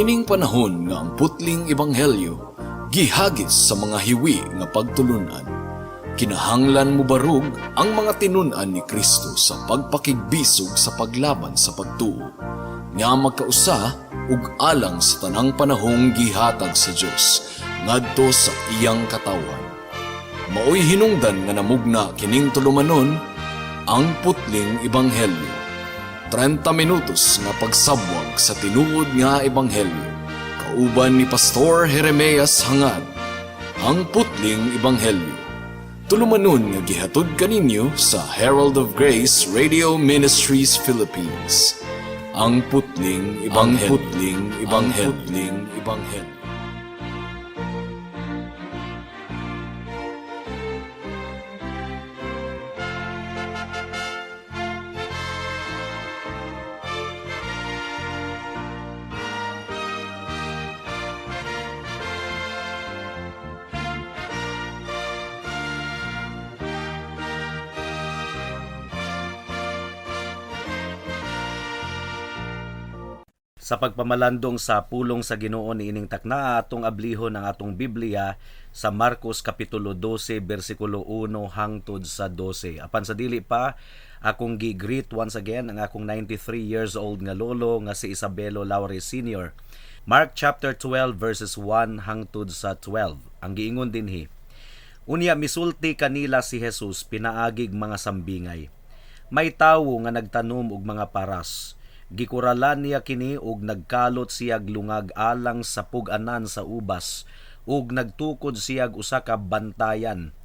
Niining panahon nga ang putling ebanghelyo gihagis sa mga hiwi nga pagtulunan, kinahanglan mobarog ang mga tinun-an ni Kristo sa pagpakigbisog sa paglaban sa pagtuo nga magkausa ug alang sa tanang panahong gihatag sa Dios ngadto sa iyang katawhan. Maoy hinungdan nga namugna kining tulumanon, Ang Putling Ebanghelyo. 30 minutos nga pagsabwag sa tinuod nga ebanghelyo. Kauban ni Pastor Jeremias Hangad. Ang Putling Ebanghelyo. Tulumanon nga gihatod kaninyo sa Herald of Grace Radio Ministries Philippines. Ang Putling Ebanghelyo. Ang Putling Ebanghelyo. Ang Putling Ebanghelyo. Sa pagpamalandong sa pulong sa Ginoo niining takna, atong ablihon ang atong Biblia sa Marcos kapitulo 12 bersikulo 1 hangtod sa 12. Apan sa dili pa, akong gi-greet once again ang akong 93 years old nga lolo nga si Isabelo Laure Sr. Mark chapter 12 verses 1 hangtod sa 12. Ang giingon dinhi: Unya misulti kanila si Jesus pinaagig mga sambingay. May tawo nga nagtanom og mga paras. Gikuralan niya kini og nagkalot siyag lungag alang sa pug-anan sa ubas ug nagtukod siyag usa ka bantayan.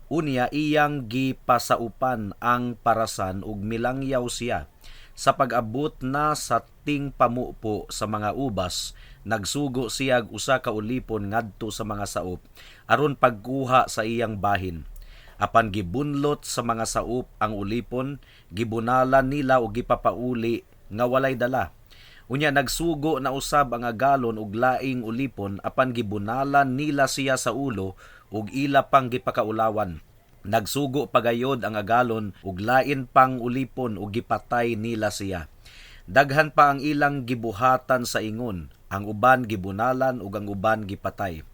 Unya iyang gipasaupan ang parasan ug milangyaw siya. Sa pag-abot na sa tingpamupo sa mga ubas, nagsugo siyag usa ka ulipon ngadto sa mga saup aron pagkuha sa iyang bahin. Apan gibunlot sa mga saup ang ulipon, gibunalan nila og gipapauli nga walay dala. Unya nagsugo na usab ang agalon og laing ulipon, apan gibunalan nila siya sa ulo ug ila pang gipakaulawan. Nagsugo pagayod ang agalon og lain pang ulipon ug gipatay nila siya. Daghan pa ang ilang gibuhatan sa ingon, ang uban gibunalan ug ang uban gipatay.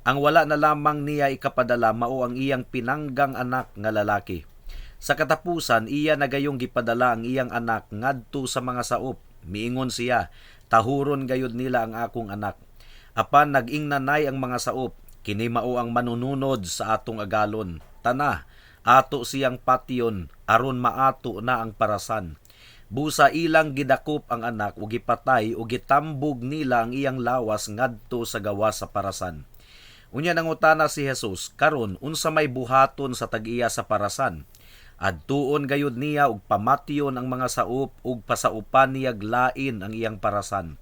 Ang wala na lamang niya ikapadala mao ang iyang pinanggang anak nga lalaki. Sa katapusan, iya nagayong gipadala ang iyang anak ngadto sa mga saup. Miingon siya, "Tahuron gayud nila ang akong anak." Apan nag-ingnanay ang mga saup, "Kini mao ang manununod sa atong agalon. Tana, ato siyang patyon aron maato na ang parasan." Busa ilang gidakop ang anak ug gipatay ug gitambog nila ang iyang lawas ngadto sa gawas sa parasan. Unya nangutana si Jesus, "Karon unsa may buhaton sa tag-iya sa parasan? Adtuon gayud niya ug pamatyon ang mga saup ug pasaupan niyag lain ang iyang parasan.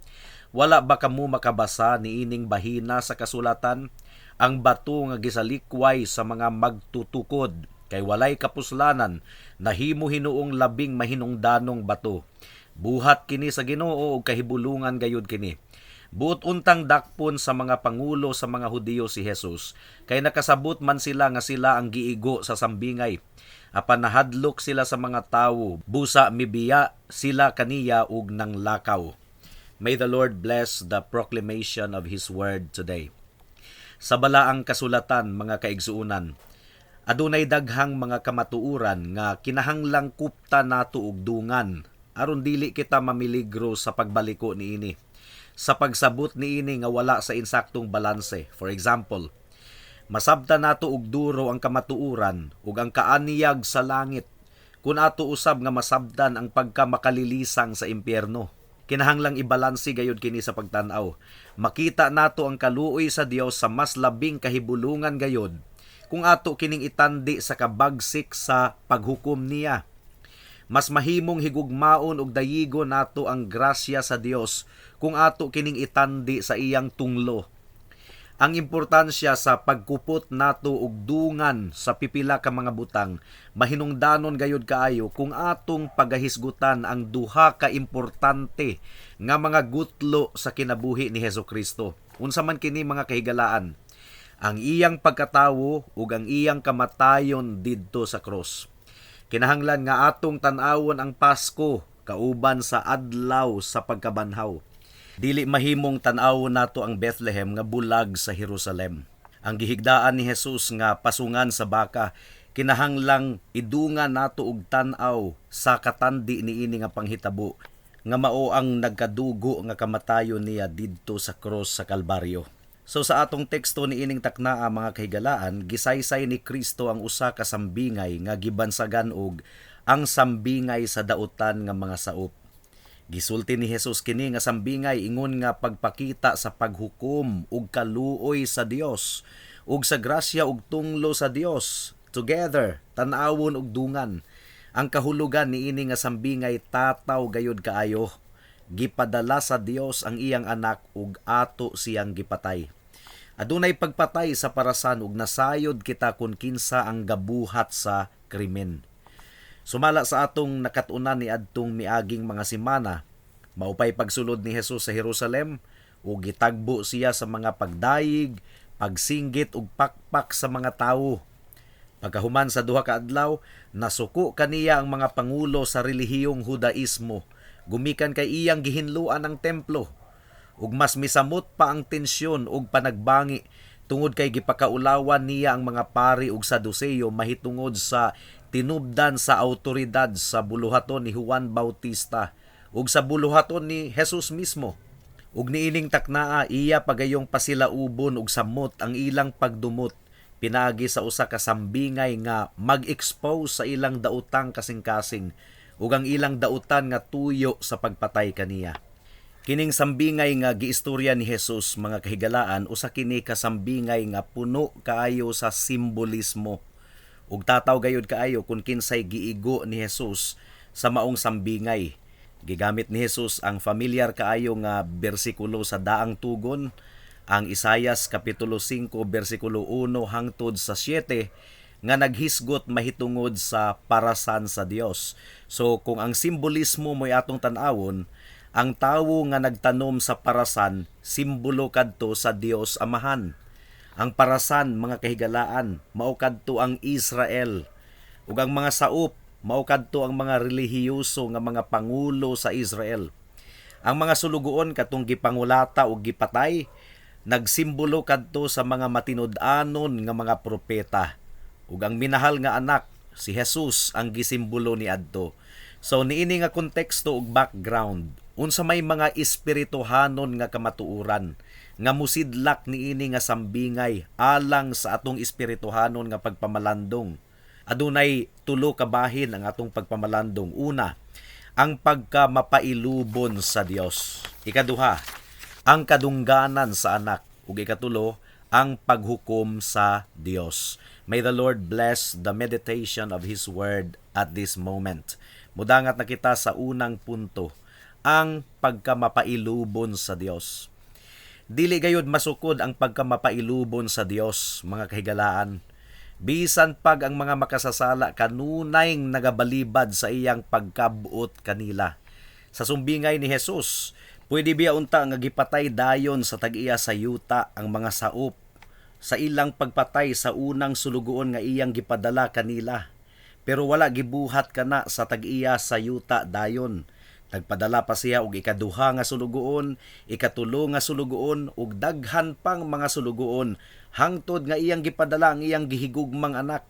Wala ba kamo makabasa niining bahina sa kasulatan? Ang bato nga gisalikway sa mga magtutukod kay walay kapuslanan, nahimo hinuong labing mahinungdanong bato. Buhat kini sa Ginoo ug kahibulungan gayud kini." Buot untang dakpon sa mga pangulo sa mga Hudiyo si Jesus, kay nakasabot man sila nga sila ang giigo sa sambingay. Apan nahadlok sila sa mga tawo, busa mibiya sila kaniya ug nanglakaw. May the Lord bless the proclamation of His word today. Sa balaang kasulatan, mga kaigsuonan, adunay daghang mga kamatuoran nga kinahanglang kupta nato og dungan aron dili kita mamiligro sa pagbaliko niini, sa pagsabot niini nga wala sa insaktong balanse. For example, masabta nato og duro ang kamatuoran ug ang kaaniyag sa langit kun ato usab nga masabtan ang pagkamakalilisan sa impyerno. Kinahanglang ibalanse gayud kini sa pagtan-aw. Makita nato ang kaluoy sa Dios sa mas labing kahibulungan gayud kung ato kining itandi sa kabagsik sa paghukom niya. Mas mahimong higugmaon og dayigo nato ang grasya sa Dios kung ato kining itandi sa iyang tunglo. Ang importansya sa pagkupot nato og dungan sa pipila ka mga butang mahinungdanon gayud kaayo kung atong pagahisgutan ang duha ka importante nga mga gutlo sa kinabuhi ni Hesukristo. Unsa man kini, mga kahigalaan? Ang iyang pagkatawo ug ang iyang kamatayon didto sa krus. Kinahanglan nga atong tan-awon ang Pasko kauban sa adlaw sa pagkabanhaw. Dili mahimong tan-awon nato ang Bethlehem nga bulag sa Jerusalem. Ang gihigdaan ni Jesus nga pasungan sa baka, kinahanglang idungan nato og tan-aw sa katandi niini nga panghitabo nga mao ang nagkadugo nga kamatayon niya didto sa cross sa Kalbaryo. So sa atong teksto niining taknaa, mga kahigalaan, gisaysay ni Kristo ang usa ka sambingay nga gibansagan og ang sambingay sa dautan nga mga saup. Gisulti ni Jesus kini nga sambingay ingon nga pagpakita sa paghukom ug kaluoy sa Dios ug sa grasya ug tunglo sa Dios. Together, tan-awon ug dungan. Ang kahulugan niini nga sambingay tataw gayud kaayo. Gipadala sa Dios ang iyang anak ug ato siyang gipatay. Adunay pagpatay sa parasan ug nasayod kita kung kinsa ang gabuhat sa krimen. Sumala sa atong nakat-unan ni adtong miaging mga semana, maupay pagsulod ni Jesus sa Jerusalem ug gitagbo siya sa mga pagdayig, pagsinggit ug pakpak sa mga tawo. Pagkahuman sa 2 ka adlaw, nasuko kaniya ang mga pangulo sa relihiyong Hudaismo gumikan kay iyang gihinluan ang templo. Ug mas misamot pa ang tensyon ug panagbangi tungod kay gipakaulawan niya ang mga pari ug Saduceo mahitungod sa tinubdan sa autoridad sa buluhaton ni Juan Bautista ug sa buluhaton ni Jesus mismo. Ug niining taknaa, iya pagayong pasilaubon ug samot ang ilang pagdumot pinaagi sa usa ka sambingay nga mag-expose sa ilang daotang kasing-kasing ug ang ilang dautan nga tuyo sa pagpatay kaniya. Kining sambingay nga giistorya ni Jesus, mga kahigalaan, usa kini ka sambingay nga puno kaayo sa simbolismo. Ug tataw gayud kaayo kung kinsay giigo ni Jesus sa maong sambingay. Gigamit ni Jesus ang familiar kaayo nga bersikulo sa Daang Tugon, ang Isayas kapitulo 5 bersikulo 1 hangtod sa 7, nga naghisgot mahitungod sa parasan sa Dios. So kung ang simbolismo mo'y atong tan-awon, ang tawo nga nagtanom sa parasan, simbolo kadto sa Dios Amahan. Ang parasan, mga kahigalaan, mao kadto ang Israel. Ug ang mga saup, mao kadto ang mga relihiyoso nga mga pangulo sa Israel. Ang mga sulugoon katong gipangulata ug gipatay, nagsimbolo kadto sa mga matinud-anon nga mga propeta. Ug ang minahal nga anak, si Jesus ang gisimbolo ni adto. So niini nga konteksto ug background, unsa may mga espirituhanon nga kamatuoran nga musidlak niini nga sambingay alang sa atong espirituhanon nga pagpamalandong? Adunay tulo ka bahin ang atong pagpamalandong. Una, ang pagka mapailubon sa Dios. Ikaduha, ang kadungganan sa anak. Ug ikatulo, ang paghukom sa Dios. May the Lord bless the meditation of His Word at this moment. Mudangat na kita sa unang punto, ang pagkamapailubon sa Dios. Dili gayud masukod ang pagkamapailubon sa Dios, mga kahigalaan. Bisan pag ang mga makasasala kanunay nagabalibad sa iyang pagkabuot kanila. Sa sumbingay ni Jesus, pwede biya unta nga gipatay dayon sa tag-iya sa yuta ang mga saup sa ilang pagpatay sa unang sulugoon nga iyang gipadala kanila. Pero wala gibuhat kana sa tag-iya sa yuta dayon. Nagpadala pa siya og ikaduha nga sulugoon, ikatulo nga sulugoon, ug daghan pang mga sulugoon hangtod nga iyang gipadala ang iyang gihigugmang anak.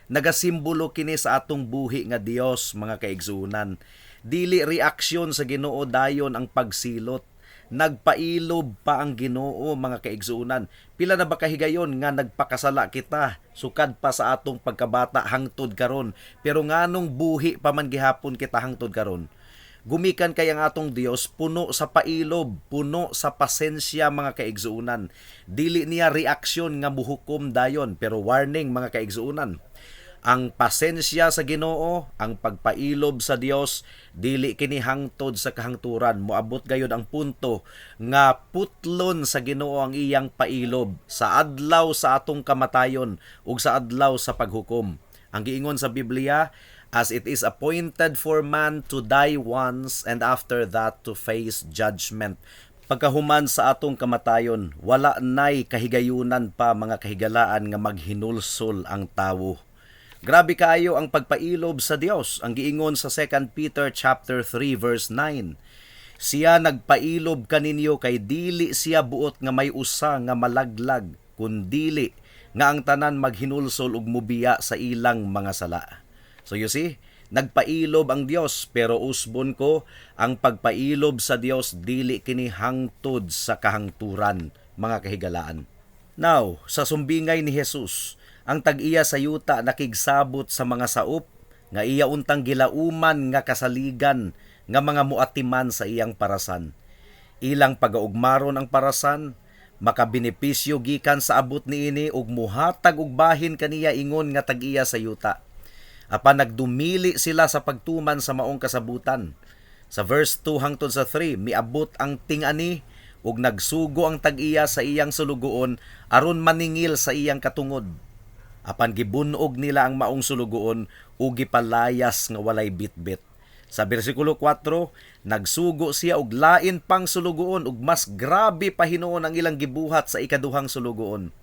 Nagasimbolo kini sa atong buhi nga Dios, mga kaigsuonan. Dili reaksyon sa Ginoo dayon ang pagsilot. Nagpailob pa ang Ginoo, mga kaigsuonan. Pila na ba kahigayon nga nagpakasala kita sukad pa sa atong pagkabata hangtod karon? Pero nganong buhi pa man gihapon kita hangtod karon? Gumikan kay ang atong Dios puno sa pailob, puno sa pasensya, mga kaigsuonan. Dili niya reaksyon nga muhukom dayon, pero warning, mga kaigsuonan. Ang pasensya sa Ginoo, ang pagpailob sa Dios, dili kini hangtod sa kahangturan. Moabot gayud ang punto nga putlon sa Ginoo ang iyang pailob sa adlaw sa atong kamatayon ug sa adlaw sa paghukom. Ang giingon sa Biblia, "As it is appointed for man to die once and after that to face judgment." Pagkahuman sa atong kamatayon, wala nay kahigayunan pa, mga kahigalaan, nga maghinulsol ang tawo. Grabe kaayo ang pagpailob sa Dios. Ang giingon sa 2 Peter chapter 3 verse 9. Siya nagpailob kaninyo kay dili siya buot nga may usa nga malaglag, kundili nga ang tanan maghinulsol ug mubiya sa ilang mga sala. So you see, nagpailob ang Dios, pero usbon ko, ang pagpailob sa Dios dili kini hangtod sa kahangturan, mga kahigalaan. Now, sa sumbingay ni Jesus, ang tag-iya sa yuta nakigsabot sa mga saup nga iya untang gilauman nga kasaligan nga mga muatiman sa iyang parasan. Ilang pagaugmaron ang parasan, makabenepisyo gikan sa abot niini ug muhatag og bahin kaniya ingon nga tag-iya sa yuta. Apan nagdumili sila sa pagtuman sa maong kasabutan. Sa verse 2 hangtod sa 3, miabot ang ting-ani ug nagsugo ang tag-iya sa iyang sulugoon aron maningil sa iyang katungod. Apan gibunog nila ang maong sulugoon ug gipalayas nga walay bitbit. Sa bersikulo 4, nagsugo siya og lain pang sulugoon ug mas grabe pa hinuon ang ilang gibuhat sa ikaduhang sulugoon.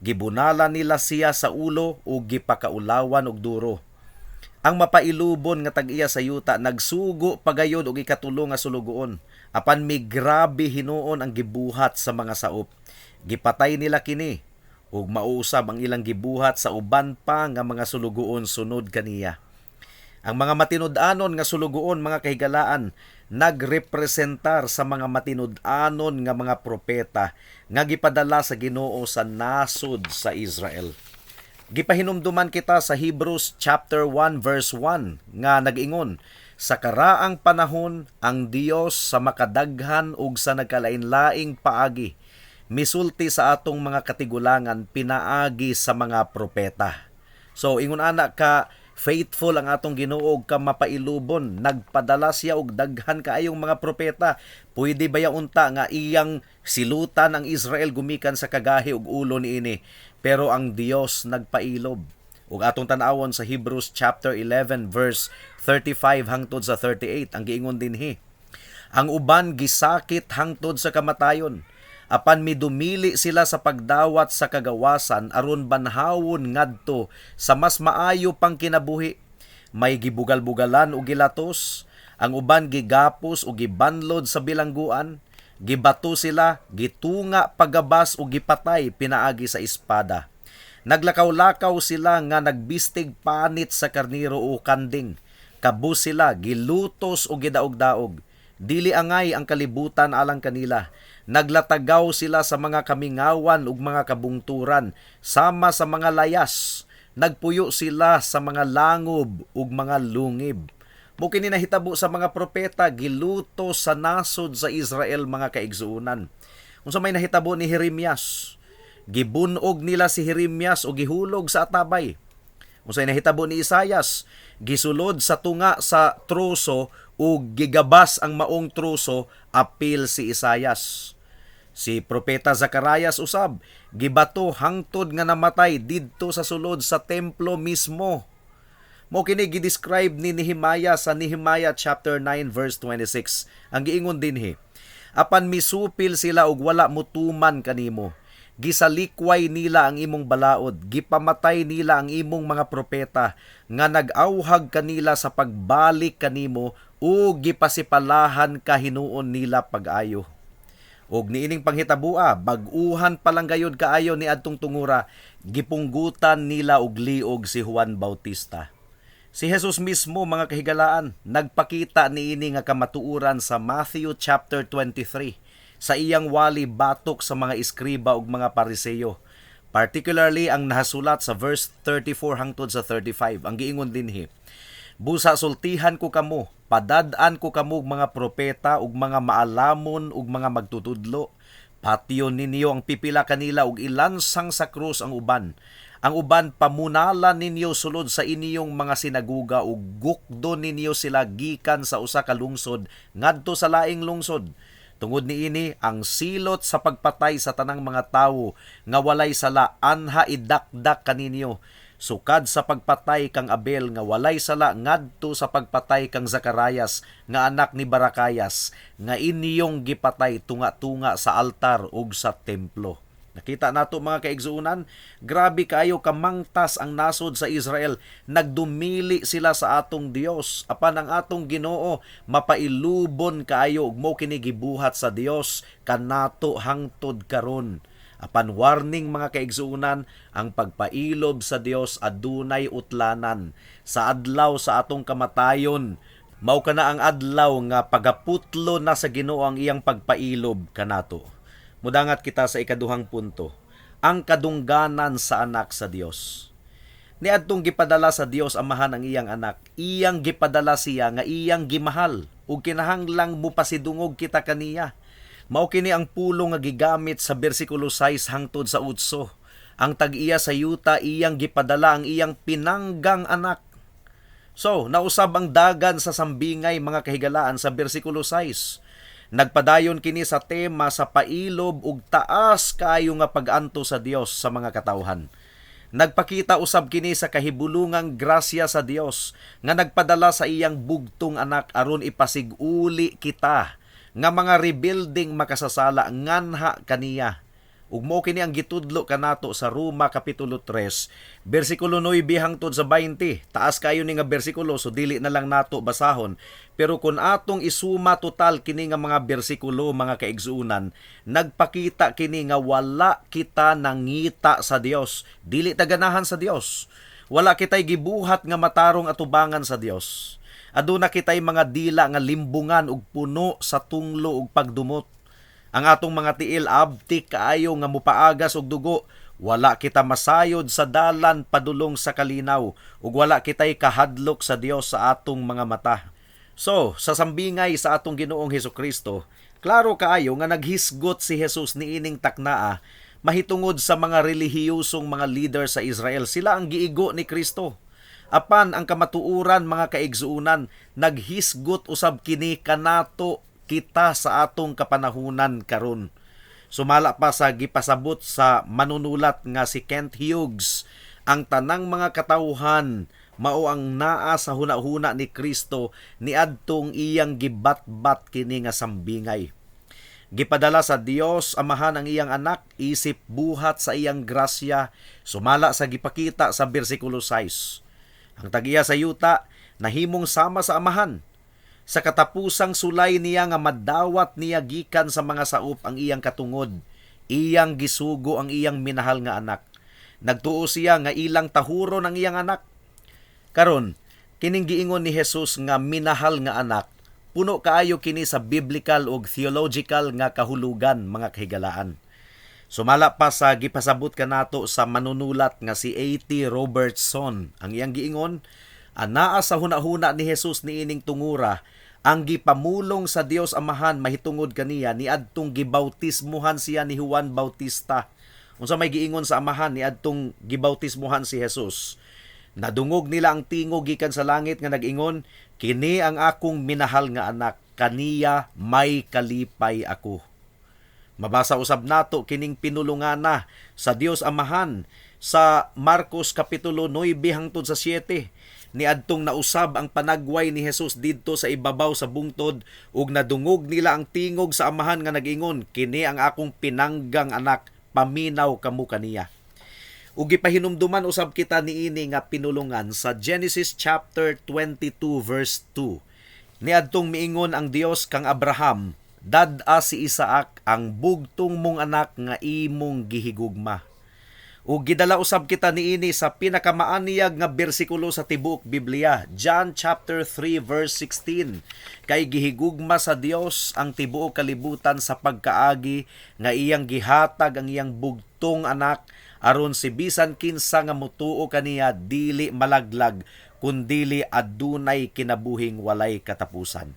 Gibunalan nila siya sa ulo ug gipakaulawan og duro. Ang mapailubon nga tag-iya sa yuta nagsugo pagayon og ikatulo nga sulugoon. Apan migrabe hinuon ang gibuhat sa mga saup. Gipatay nila kini ug mauusab ang ilang gibuhat sa uban pa nga mga sulugoon sunod kaniya. Ang mga matinud-anon nga sulugoon, mga kahigalaan, nagrepresentar sa mga matinud-anon nga mga propeta nga gipadala sa Ginoo sa nasod sa Israel. Gipahinumduman kita sa Hebrews chapter 1 verse 1 nga nag-ingon, "Sa karaang panahon ang Dios sa makadaghan ug sa nagkalain-laing paagi misulti sa atong mga katigulangan pinaagi sa mga propeta." So ingon ana ka faithful ang atong Ginoo ug ka mapailubon, nagpadala siya og daghan kaayong mga propeta. Pwede ba ya unta nga iyang silutan ang Israel gumikan sa kagahi ug ulo niini? Pero ang Dios nagpailob. Ug atong tan-awon sa Hebrews chapter 11 verse 35 hangtod sa 38, ang giingon dinhi, "Ang uban gisakit hangtod sa kamatayon, apan midumili sila sa pagdawat sa kagawasan aron banhawon ngadto sa mas maayo pang kinabuhi. May gibugal-bugalan og gilatos, ang uban gigapos o gibanlod sa bilangguan, gibato sila, gitunga pagabas o gipatay pinaagi sa espada. Naglakaw-lakaw sila nga nagbistig panit sa karniro o kanding. Kabus sila, gilutos o gidaog-daog. Dili angay ang kalibutan alang kanila. Naglatagaw sila sa mga kamingawan ug mga kabungturan, sama sa mga layas. Nagpuyo sila sa mga langob ug mga lungib." Mo kini nahitabo sa mga propeta, giluto sa nasod sa Israel, mga kaigsuonan. Unsa may nahitabo ni Jeremias? Gibunog nila si Jeremias o gihulog sa atabay. Unsay nahitabo ni Isayas? Gisulod sa tunga sa troso ug gigabas ang maong troso apil si Isayas. Si propeta Zacarias usab gibato hangtod nga namatay didto sa sulod sa templo mismo. Mo kini gi-describe ni Nehemiah sa Nehemiah chapter 9 verse 26. Ang giingon dinhi, "Apan misupil sila og wala mutuman kanimo.Gisalikway nila ang imong balaod, gipamatay nila ang imong mga propeta nga nag-awhag kanila sa pagbalik kanimo ug gipasipalahan ka hinuon nila pag-ayo." Ug niining panghitabua, bag-uhan pa lang gayud kaayo ni adtong tungura, gipunggutan nila og liog si Juan Bautista. Si Jesus mismo, mga kahigalaan, nagpakita niini nga kamatuoran sa Matthew chapter 23 sa iyang wali batok sa mga eskriba ug mga Pariseo. Particularly ang nahasulat sa verse 34 hangtod sa 35. Ang giingon dinhi, "Busa sultihan ko kamo, padad-an ko kamo og mga propeta ug mga maalamon ug mga magtutudlo. Patyon ninyo ang pipila kanila ug ilansang sa krus ang uban. Ang uban pamunalan ninyo sulod sa inyong mga sinaguga ug gukdo ninyo sila gikan sa usa ka lungsod ngadto sa laing lungsod. Tungod niini, ang silot sa pagpatay sa tanang mga tawo nga walay sala anha idakdak kaninyo, sukad sa pagpatay kang Abel nga walay sala ngadto sa pagpatay kang Zakarayas nga anak ni Barakayas nga inyong gipatay tunga-tunga sa altar ug sa templo." Nakita nato, mga kaigsuonan, grabe kaayo kamangtas ang nasod sa Israel. Nagdumili sila sa atong Dios. Apan ang atong Ginoo mapailubon kaayo ug mao kini gibuhat sa Dios kanato hangtod karon. Apan warning, mga kaigsuonan, ang pagpailob sa Dios adunay utlanan. Sa adlaw sa atong kamatayon, mao kana ang adlaw nga pagaputlo na sa Ginoo ang iyang pagpailob kanato. Mudangat kita sa ikaduhang punto, ang kadungganan sa anak sa Dios. Niadtong gipadala sa Dios Amahan ang iyang anak, iyang gipadala siya nga iyang gimahal ug kinahanglang mupasidungog kita kaniya. Mao kini ang pulong nga gigamit sa bersikulo 6 hangtod sa 8. Ang tag-iya sa yuta, iyang gipadala ang iyang pinanggang anak. So, nausab ang dagan sa sambingay, mga kahigalaan, sa bersikulo 6. Nagpadayon kini sa tema sa pailob ug taas kaayo nga pag-anto sa Dios sa mga katawhan. Nagpakita usab kini sa kahibulungang grasya sa Dios nga nagpadala sa iyang bugtong anak aron ipasiguli kita nga mga rebuilding makasasala nganha kaniya. Ug mao kini ang gitudlo kanato sa Roma kapitulo 3 bersikulo 9 hangtod sa 20. Taas kayo ni nga bersikulo, so dili na lang nato basahon. Pero kung atong isuma total kini nga mga bersikulo, mga kaigsuonan, nagpakita kini nga wala kita nangita sa Dios. Dili ta ganahan sa Dios. Wala kitay gibuhat nga matarong atubangan sa Dios. Aduna kitay mga dila nga limbungan ug puno sa tunglo ug pagdumot. Ang atong mga tiil abtik kaayo nga mupaagas og dugo. Wala kita masayod sa dalan padulong sa kalinaw ug wala kitay kahadlok sa Dios sa atong mga mata. So, sa sambingay sa atong Ginoong Hesukristo, klaro kaayo nga naghisgot si Jesus niining taknaa mahitungod sa mga relihiyosong mga leader sa Israel. Sila ang giigo ni Kristo. Apan ang kamatuoran, mga kaigsuonan, naghisgot usab kini kanato kita sa atong kapanahunan karon. Sumala pa sa gipasabot sa manunulat nga si Kent Hughes, ang tanang mga katawhan mao ang naa sa hunahuna ni Kristo niadtong iyang gibatbat kini nga sambingay. Gipadala sa Dios Amahan ang iyang anak isip buhat sa iyang grasya, sumala sa gipakita sa bersikulo 6. Ang tag-iya sa yuta nahimong sama sa Amahan. Sa katapusang sulay niya nga madawat niya gikan sa mga saup ang iyang katungod, iyang gisugo ang iyang minahal nga anak. Nagtuo siya nga ilang tahuron ang iyang anak. Karon, kining giingon ni Jesus nga minahal nga anak, puno kaayo kini sa biblical ug theological nga kahulugan, mga kahigalaan. Sumala pa sa gipasabot kanato sa manunulat nga si A.T. Robertson, ang iyang giingon, anaa sa hunahuna ni Jesus niining tungura ang gipamulong sa Dios Amahan mahitungod kaniya niadtong gibautismuhan siya ni Juan Bautista. Unsa may giingon sa Amahan niadtong gibautismuhan si Jesus? Nadungog nila ang tingog gikan sa langit nga nag-ingon, "Kini ang akong minahal nga anak, kaniya may kalipay ako." Mabasa usab nato kining pinulungana sa Dios Amahan sa Marcos kapitulo 9 hangtod sa 7. Niadtong nausab ang panagway ni Jesus didto sa ibabaw sa bungtod ug nadungog nila ang tingog sa Amahan nga nag-ingon, "Kini ang akong pinanggang anak, paminaw kamo kaniya." Ug gipahinumduman usab kita niini nga pinulungan sa Genesis chapter 22 verse 2. Niadtong miingon ang Dios kang Abraham, "Dad-a si Isaac, ang bugtong mong anak nga imong gihigugma." Ug gidala usab kita niini sa pinakamaaniyag nga bersikulo sa tibuok Biblia, John chapter 3 verse 16. Kay gihigugma sa Dios ang tibuok kalibutan sa pagkaagi nga iyang gihatag ang iyang bugtong anak aron si bisan kinsa nga motuo kaniya dili malaglag kundili adunay kinabuhing walay katapusan.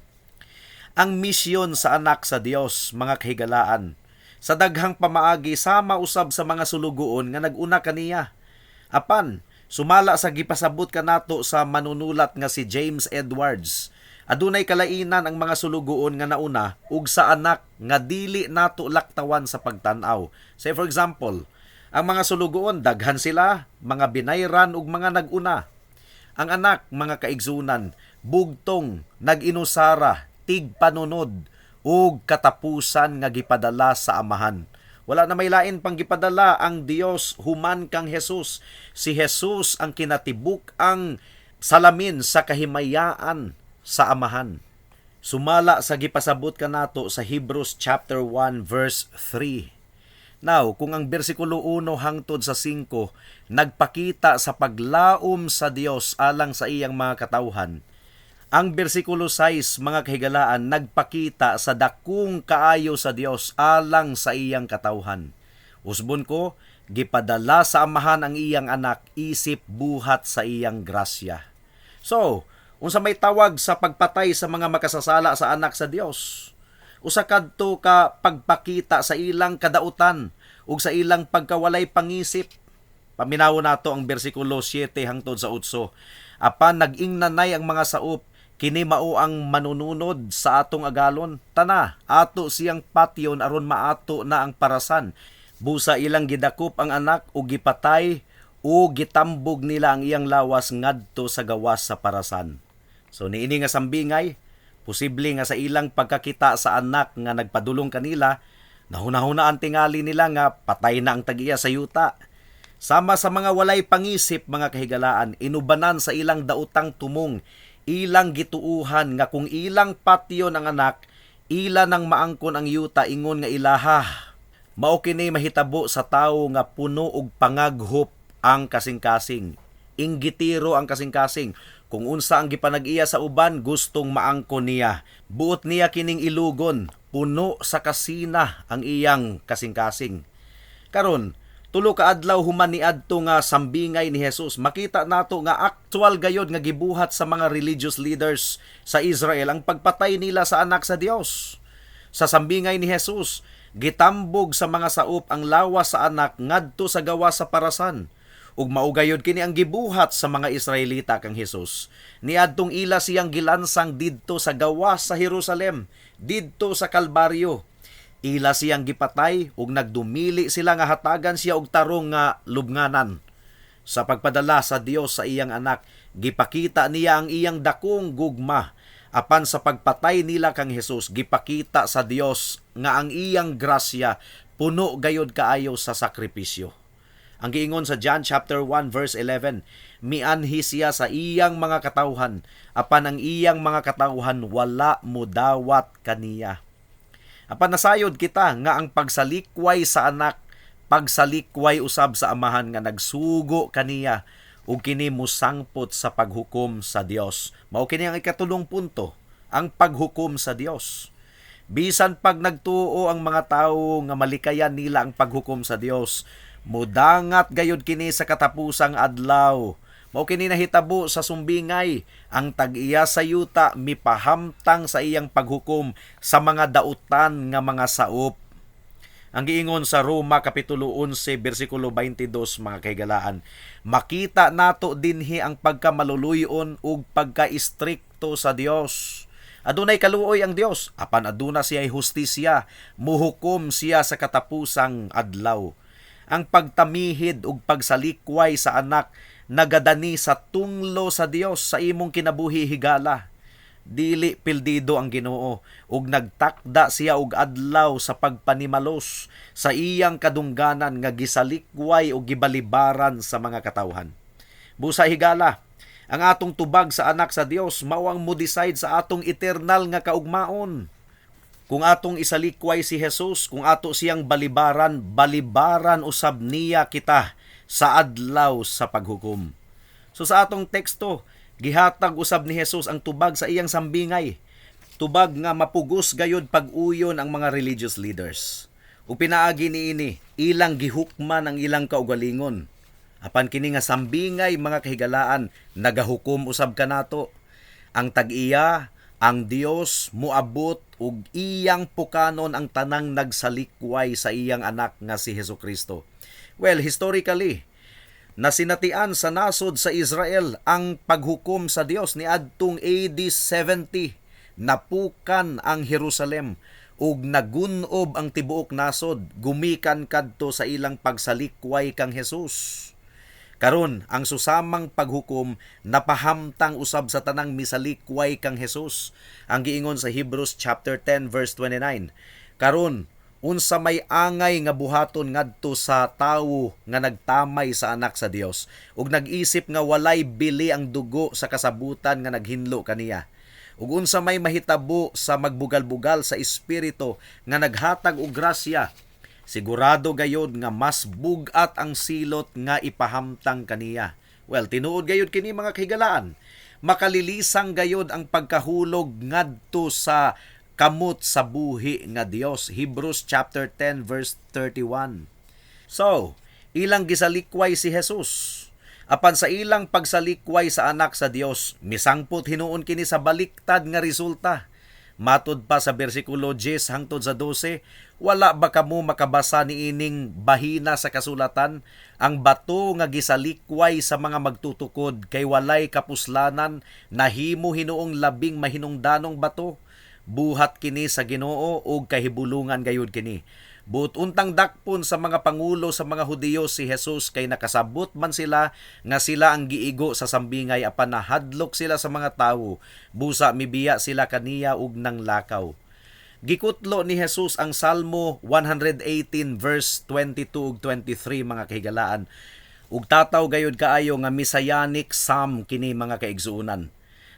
Ang misyon sa anak sa Dios, mga kahigalaan, sa daghang pamaagi sama usab sa mga sulugoon nga nag-una kaniya. Apan sumala sa gipasabot kanato sa manunulat nga si James Edwards, adunay kalainan ang mga sulugoon nga nauna ug sa anak nga dili nato laktawan sa pagtan-aw. Say for example, ang mga sulugoon daghan sila, mga binayran ug mga nag-una. Ang anak, mga kaigsunan, bugtong, nag-inusara, tigpanunod ug katapusan nga gipadala sa Amahan. Wala na may lain pang gipadala ang Dios human kang Jesus. Si Jesus ang kinatibuk ang salamin sa kahimayaan sa Amahan. Sumala sa gipasabot kanato sa Hebrews chapter 1 verse 3. Now, kung ang bersikulo 1 hangtod sa 5 nagpakita sa paglaom sa Dios alang sa iyang mga katawhan, ang bersikulo 6, mga kahigalaan, nagpakita sa dakong kaayo sa Dios alang sa iyang katawhan. Usbon ko, gipadala sa Amahan ang iyang anak isip buhat sa iyang grasya. So, unsa may tawag sa pagpatay sa mga makasasala sa anak sa Dios? Usa kadto ka pagpakita sa ilang kadautan ug sa ilang pagkawalay pangisip. Paminawon nato ang bersikulo 7 hangtod sa 8. Apan nag-ingnanay ang mga saup, "Kini mao ang manununod sa atong agalon. Tana, ato siyang patyon aron maato na ang parasan." Busa ilang gidakop ang anak ug gipatay ug gitambog nila ang iyang lawas ngadto sa gawas sa parasan. So niini nga sambingay, posible nga sa ilang pagkakita sa anak nga nagpadulong kanila, nahunahunaan tingali nila nga patay na ang tag-iya sa yuta. Sama sa mga walay pangisip, mga kahigalaan, inubanan sa ilang daotang tumong, ilang gituuhan nga kung ilang patyon ang anak, ila nang maangkon ang yuta ingon nga ilaha. Mao kini mahitabo sa tawo nga puno og pangaghop ang kasing-kasing. Inggitiro ang kasing-kasing. Kung unsa ang gipanag-iya sa uban, gustong maangkon niya. Buot niya kining ilugon, puno sa kasina ang iyang kasing-kasing. Karon, 3 ka adlaw human niadto nga sambingay ni Jesus, makita nato nga actual gayod nga gibuhat sa mga religious leaders sa Israel ang pagpatay nila sa anak sa Dios. Sa sambingay ni Jesus, gitambog sa mga saup ang lawas sa anak ngadto sa gawas sa parasan. Ug mao gayod kini ang gibuhat sa mga Israelita kang Hesus. Niadtong ila siyang gilansang didto sa gawas sa Jerusalem, didto sa Kalbaryo. Ila siyang gipatay ug nagdumili sila nga hatagan siya og tarong nga lubnganan. Sa pagpadala sa Dios sa iyang anak, gipakita niya ang iyang dakong gugma. Apan sa pagpatay nila kang Hesus, gipakita sa Dios nga ang iyang grasya puno gayod kaayo sa sakripisyo. Ang giingon sa John chapter 1 verse 11, mianhi siya sa iyang mga katawhan, apan ang iyang mga katawhan wala modawat kaniya. Apan nasayod kita nga ang pagsalikway sa anak, pagsalikway usab sa Amahan nga nagsugo kaniya, ug kini mosangpot sa paghukom sa Dios. Mao kini ang ikatulong punto, ang paghukom sa Dios. Bisan pag nagtuo ang mga tawo nga malikayan nila ang paghukom sa Dios, mudangat gayod kini sa katapusang adlaw. Mao kini nahitabo sa sumbingay, ang tag-iya sa yuta mipahamtang sa iyang paghukom sa mga dautan nga mga saup. Ang giingon sa Roma kapitulo 11 bersikulo 22, mga kahigalaan, makita nato dinhi ang pagkamaluluyon ug pagka-istrikto sa Dios. Adunay kaluoy ang Dios, apan aduna siya hustisya, muhukom siya sa katapusang adlaw. Ang pagtamihid ug pagsalikway sa anak nagadani sa tunglo sa Dios sa imong kinabuhi, higala. Dili pildido ang Ginoo ug nagtakda siya og adlaw sa pagpanimalos sa iyang kadungganan nga gisalikway ug gibalibaran sa mga katawhan. Busa, higala, ang atong tubag sa anak sa Dios mao ang mo-decide sa atong eternal nga kaugmaon. Kung atong isalikway si Jesus, kung ato siyang balibaran, balibaran usab niya kita sa adlaw sa paghukom. So sa atong teksto, gihatag usab ni Jesus ang tubag sa iyang sambingay. Tubag nga mapugos gayod pag-uyon ang mga religious leaders. Ug pinaagi niini, ilang gihukman ang ilang kaugalingon. Apan kini nga sambingay, mga kahigalaan, nagahukom usab kanato. Ang tag-iya, ang Dios, muabot ug iyang pukanon ang tanang nagsalikway sa iyang anak nga si Hesukristo. Well, historically, nasinatian sa nasod sa Israel ang paghukom sa Dios niadtong AD 70. Napukan ang Jerusalem ug nagunob ang tibuok nasod gumikan kadto sa ilang pagsalikway kang Jesus. Karon, ang susamang paghukom napahamtang usab sa tanang misalikway kang Jesus. Ang giingon sa Hebrews chapter 10 verse 29. Karon, Unsa may angay nga buhaton ngadto sa tawo nga nagtamay sa Anak sa Dios ug nag-isip nga walay bili ang dugo sa kasabutan nga naghinlo kaniya? Ug unsa may mahitabo sa magbugal-bugal sa Espiritu nga naghatag og grasya? Sigurado gayod nga mas bug-at ang silot nga ipahamtang kaniya. Well, tinuod gayod kini, mga kahigalaan. Makalilisang gayod ang pagkahulog ngadto sa kamot sa buhi nga Dios. Hebrews chapter 10 verse 31. So, ilang gisalikway si Jesus. Apan sa ilang pagsalikway sa Anak sa Dios, misangpot hinuon kini sa baliktad nga resulta. Matud pa sa bersikulo 10 hangtod sa 12, "Wala ba kamo makabasa niining bahina sa kasulatan? Ang bato nga gisalikway sa mga magtutukod kay walay kapuslanan, nahimo hinuong labing mahinungdanong bato. Buhat kini sa Ginoo ug kahibulungan gayud kini." Buot untang dakpon sa mga pangulo sa mga Hudiyo si Jesus kay nakasabot man sila nga sila ang giigo sa sambingay, apan nahadlok sila sa mga tawo. Busa mibiya sila kaniya ug nanglakaw. Gikutlo ni Jesus ang Salmo 118 verse 22 ug 23, mga kahigalaan. Ug tataw gayud kaayo nga messianic psalm kini, mga kaigsuonan.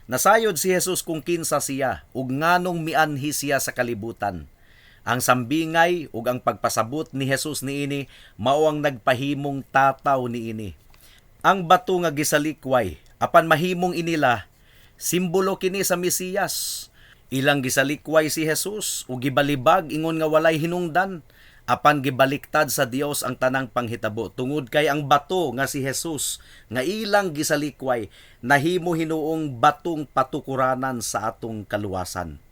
Nasayod si Jesus kung kinsa siya ug nganong mianhi siya sa kalibutan. Ang sambingay ug ang pagpasabot ni Jesus niini mao ang nagpahimong tataw niini. Ang bato nga gisalikway apan mahimong inila, simbolo kini sa Mesiyas. Ilang gisalikway si Jesus ug gibalibag ingon nga walay hinungdan, apan gibaliktad sa Dios ang tanang panghitabo tungod kay ang bato nga si Jesus nga ilang gisalikway nahimo hinuong batong patukuranan sa atong kaluwasan.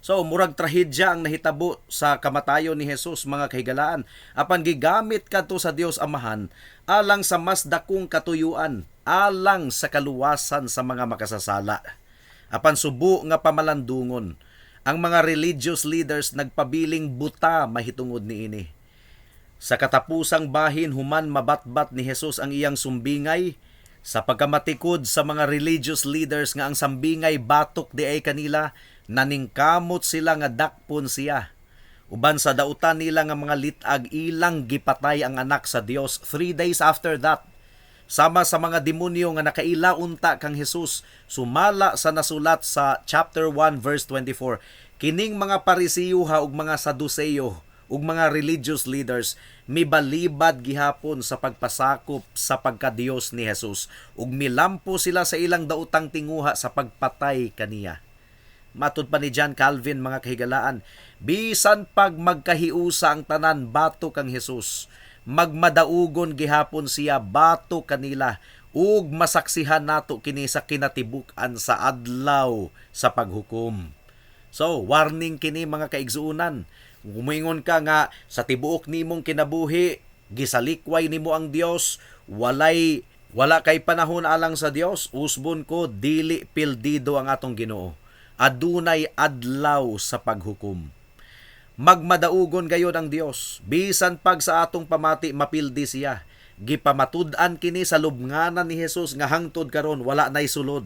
So, murag trahedya ang nahitabo sa kamatayon ni Jesus, mga kahigalaan. Apan gigamit kadto sa Dios Amahan alang sa mas dakong katuyuan, alang sa kaluwasan sa mga makasasala. Apan subo nga pamalandungon, ang mga religious leaders nagpabiling buta mahitungod niini. Sa katapusang bahin human mabatbat ni Jesus ang iyang sumbingay, sa pagkamatikod sa mga religious leaders nga ang sambingay batok diay kanila, naningkamot sila nga dakpon siya. Uban sa dautan nila nga mga litag, ilang gipatay ang Anak sa Dios 3 days after that. Sama sa mga demonyo nga nakaila unta kang Jesus, sumala sa nasulat sa chapter 1 verse 24. Kining mga Parisiyo ug mga Saduceo ug mga religious leaders mibalibad gihapon sa pagpasakop sa pagkadiyos ni Jesus ug milampo sila sa ilang daotang tinguha sa pagpatay kaniya. Matud pa ni John Calvin, mga kahigalaan, bisan pag magkahiusa ang tanan batok kang Jesus, magmadaugon gihapon siya batok kanila ug masaksihan nato kini sa kinatibuk-an sa adlaw sa paghukom. So, warning kini, mga kaigsuonan. Muingon ka nga sa tibuok nimong kinabuhi, gisalikway nimo ang Dios, wala kay panahon alang sa Dios, usbon ko, dili pildido ang atong Ginoo. Adunay adlaw sa paghukom. Magmadaugon gayod ang Dios bisan pag sa atong pamati mapildi siya. Gipamatud-an kini sa lubnganan ni Jesus nga hangtod karon wala nay sulod,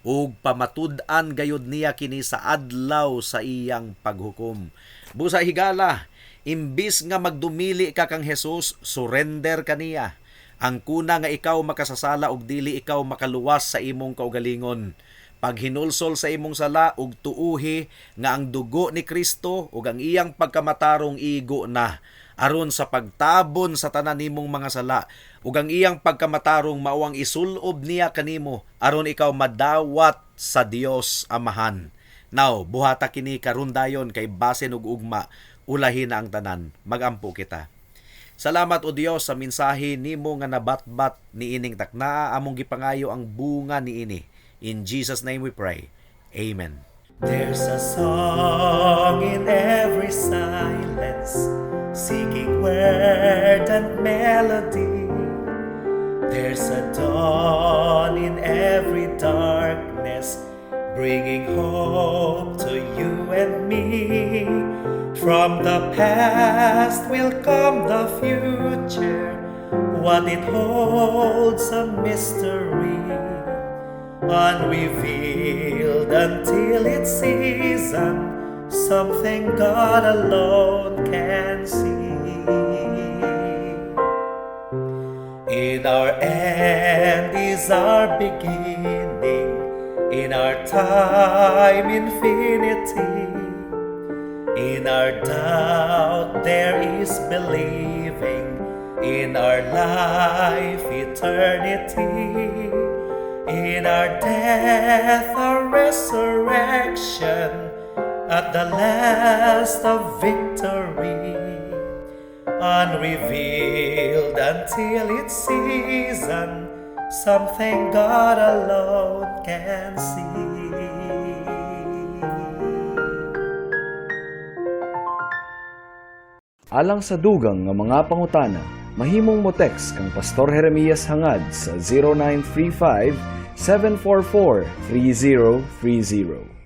ug pamatud-an gayud niya kini sa adlaw sa iyang paghukom. Busa higala, imbis nga magdumili ka kang Jesus, surrender kaniya. Ang kuna nga ikaw makasasala ug dili ikaw makaluwas sa imong kaugalingon. Paghinulsol sa imong sala ug tuuhi nga ang dugo ni Kristo ug ang iyang pagkamatarong igo na aron sa pagtabon sa tanan nimong mga sala, ug ang iyang pagkamatarong mao ang isulob niya kanimo aron ikaw madawat sa Dios Amahan. Now, buhata kini karon dayon kay basin ug ugma ulahi na ang tanan. Magampo kita. Salamat, O Dios, sa mensahe nimo nga nabatbat niining taknaa. Among gipangayo ang bunga niini. In Jesus' name we pray. Amen. There's a song in every silence, seeking word and melody. There's a dawn in every darkness, bringing hope to you and me. From the past will come the future, what it holds a mystery unrevealed until its season. Something God alone can see. In our end is our beginning, in our time, infinity. In our doubt, there is believing, in our life, eternity. In our death, our resurrection, at the last of victory, unrevealed until its season, something God alone can see. Alang sa dugang nga mga pangutana, mahimong mo text kang Pastor Jeremias Hangad sa 0935 744 3030.